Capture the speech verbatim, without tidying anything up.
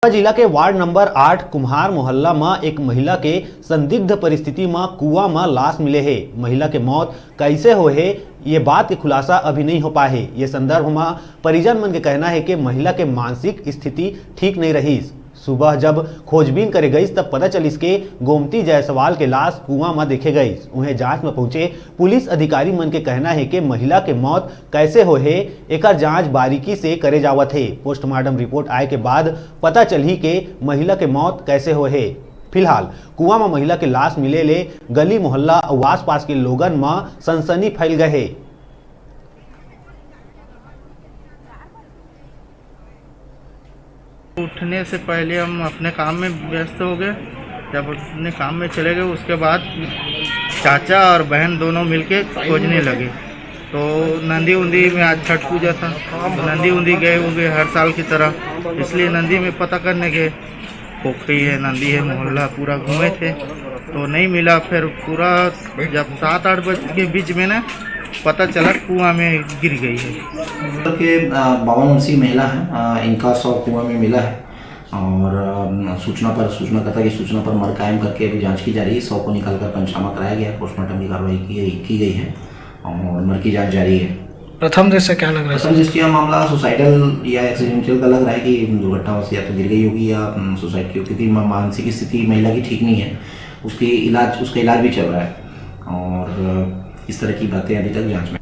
जिला के ward number आठ कुम्हार मोहल्ला म एक महिला के संदिग्ध परिस्थिति म कुआं म लाश मिले हे। महिला के मौत कैसे होए हे, ये बात के खुलासा अभी नहीं हो पाए हे। ये संदर्भ म परिजन मन के कहना हे कि महिला के मानसिक स्थिति ठीक नहीं रहिस। सुबह जब खोजबीन करे गईस, तब पता चलिस के गोमती जायसवाल के लाश कुआं म देखे गईस। उहें, जांच म पहुंचे पुलिस अधिकारी मन के कहना हे कि महिला के मौत कैसे होए हे, एकर जांच बारीकी से करे जावत हे। पोस्टमार्टम रिपोर्ट आए के बाद पता चलही के महिला के मौत कैसे होए हे। फिलहाल कुआं म महिला के लाश मिले ले गली मोहल्ला अउ आसपास के लोगन म सनसनी फैल गए हे। उठने से पहले हम अपने काम में व्यस्त हो गए। जब अपने काम में चले गए, उसके बाद चाचा और बहन दोनों मिलके खोजने लगे। तो नंदी उंदी में आज छठ पूजा था, तो नंदी उंदी गए होंगे हर साल की तरह, इसलिए नंदी में पता करने गए। पोखरी है, नंदी है, मोहल्ला पूरा घूमे थे, तो नहीं मिला। फिर पूरा जब सात आठ बजे के बीच में ना पता चला, कुआं में गिर गई है। के बावन वर्षीय महिला है, इनका शव कुआं में मिला है और सूचना पर, सूचनाकर्ता की सूचना पर मर कायम करके अभी जांच की जा रही है। शव को निकालकर पंचनामा कराया गया, पोस्टमार्टम की कार्रवाई की गई, की गई है और मर की जांच जारी है। प्रथम दृष्टया क्या लग रहा है, प्रथम सर? दृष्टया मामला सुसाइडल या एक्सीडेंटल का लग रहा है कि दुर्घटनावश या तो गिर गई होगी या सुसाइड की होगी, क्योंकि मा-, मानसिक स्थिति महिला की ठीक नहीं है। उसकी इलाज, उसका इलाज भी चल रहा है और इस तरह की बातें अभी तक जांच में